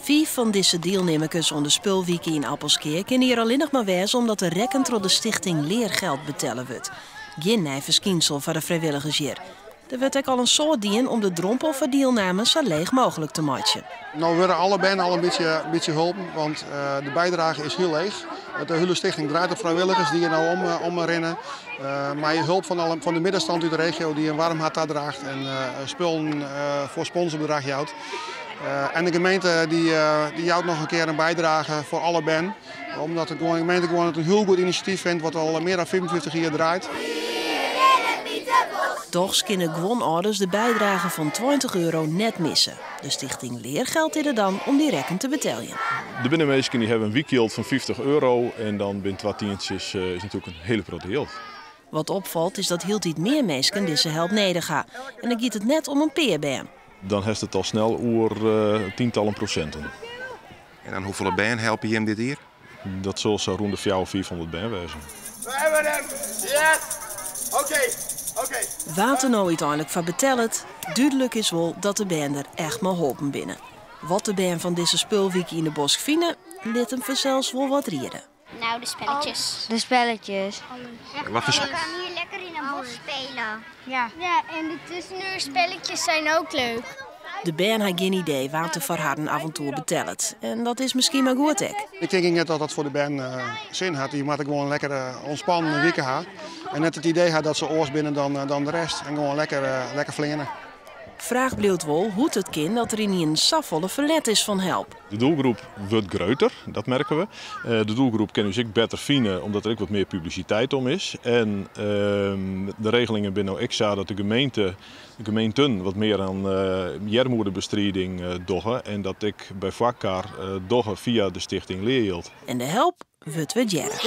Fiif fan dizze dielnimmerkes oan de Spulwike yn Appelskea kinne hjir allinnich mar wêze omdat de rekken troch de stichting Leergeld betelle wurdt. Gjin nij ferskynsel foar de frijwilligers hjir. Der wurdt ek al in soad dien om de drompel foar dielname sa leech mooglik te meitsjen. No wurde alle bern al in bytsje holpen, want de bydrage is hiel leech. De hiele stichting draait op frijwilligers dy't hjir no om rinne. Mei hulp fan de middenstand út de regio dy't in waarm hart tadraacht en spullen foar sponsorbedrach jout. En de gemeente dy jout noch in kear in bydrage foar alle bern. Omdat de gemeente gewoan it in hiel goed inisjatyf fynt wat al mear dan 55 jier draait. Dochs kinne guon âlders de bydrage fan 20 euro net misse. De stichting Leergeld is der dan om dy rekken te beteljen. Der binne minsken dy hawwe in wykjild fan 50 euro en dan binne twa tientsjes is natuerlik in hiele protte jild. Wat opfalt is dat hieltyd mear minsken dizze help nedich ha. En dan giet it net om in pear bern. Dan hast it al snel oer tientallen prosinten. En dan hoefolle bern helpe jim dit jier? Dat sil sa rûn de fjouwer, 500 bern wêze. Yes! Oké, oké. Wa't der no úteinlik foar betellet, dúdlik is wol dat de bern der echt mei holpen binne. Wat de bern fan dizze Spulwike yn de bosk fine, lit him fansels wol wat riede. Nou, de spelletjes. De spelletjes. Wat voor Je kan hier lekker in een bos spelen. Ja. Ja, en de tussendoorspelletjes zijn ook leuk. De bern ha gjin idee wa't der foar harren aventoer betellet. En dat is miskien mar goed ek. Ik tink net dat dat foar de bern sin hat. Dy moatte gewoan lekker ûntspannen in wike ha. En net it idee ha dat se oars binne dan de rest. En gewoan lekker fleane. Fraach bliuwt wol hoe't it kin dat der ynienen safolle ferlet is fan help. De doelgroep wurdt grutter, dat merke we. De doelgroep kin ús ek better fine omdat der ek wat mear publisiteit om is. En de regelingen binne no ek sa dat de gemeente, de gemeenten wat mear oan earmoedebestriding dogge en dat ek by foarkar dogge fia de stichting Leerjild. En de help wurdt wurdearre.